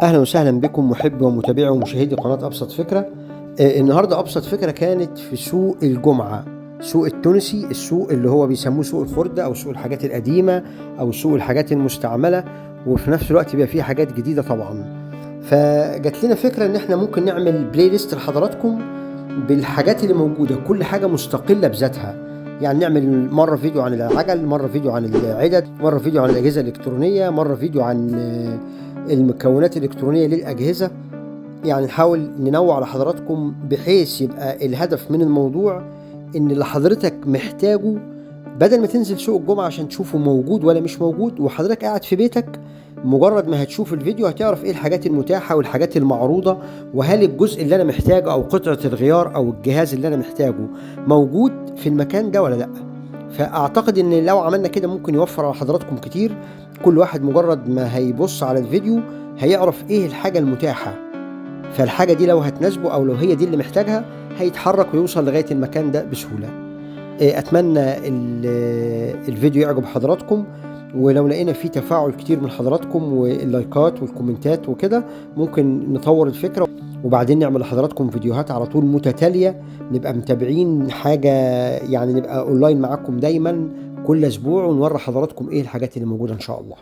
اهلا وسهلا بكم محبي ومتابعي ومشاهدي قناة ابسط فكرة. النهارده ابسط فكرة كانت في سوق الجمعة، سوق التونسي، السوق اللي هو بيسموه سوق الخردة او سوق الحاجات القديمة او سوق الحاجات المستعملة، وفي نفس الوقت بيبقى فيه حاجات جديدة طبعا. فجات لنا فكرة ان احنا ممكن نعمل playlist لحضراتكم بالحاجات اللي موجودة، كل حاجة مستقلة بذاتها. يعني نعمل مرة فيديو عن العجل، مرة فيديو عن العدد، مرة فيديو عن الأجهزة الإلكترونية، مرة فيديو عن المكونات الإلكترونية للأجهزة. يعني نحاول ننوع لحضراتكم بحيث يبقى الهدف من الموضوع إن اللي حضرتك محتاجه بدل ما تنزل سوق الجمعة عشان تشوفه موجود ولا مش موجود، وحضرتك قاعد في بيتك مجرد ما هتشوف الفيديو هتعرف ايه الحاجات المتاحة والحاجات المعروضة، وهل الجزء اللي انا محتاجه او قطعة الغيار او الجهاز اللي انا محتاجه موجود في المكان ده ولا لا. فاعتقد ان لو عملنا كده ممكن يوفر على حضراتكم كتير. كل واحد مجرد ما هيبص على الفيديو هيعرف ايه الحاجة المتاحة، فالحاجة دي لو هتناسبه او لو هي دي اللي محتاجها هيتحرك ويوصل لغاية المكان ده بسهولة. اتمنى الفيديو يعجب حضراتكم، ولو لقينا فيه تفاعل كتير من حضراتكم واللايكات والكومنتات وكده ممكن نطور الفكرة، وبعدين نعمل لحضراتكم فيديوهات على طول متتالية، نبقى متابعين حاجة، يعني نبقى اونلاين معاكم دايما كل اسبوع ونوري حضراتكم ايه الحاجات اللي موجودة ان شاء الله.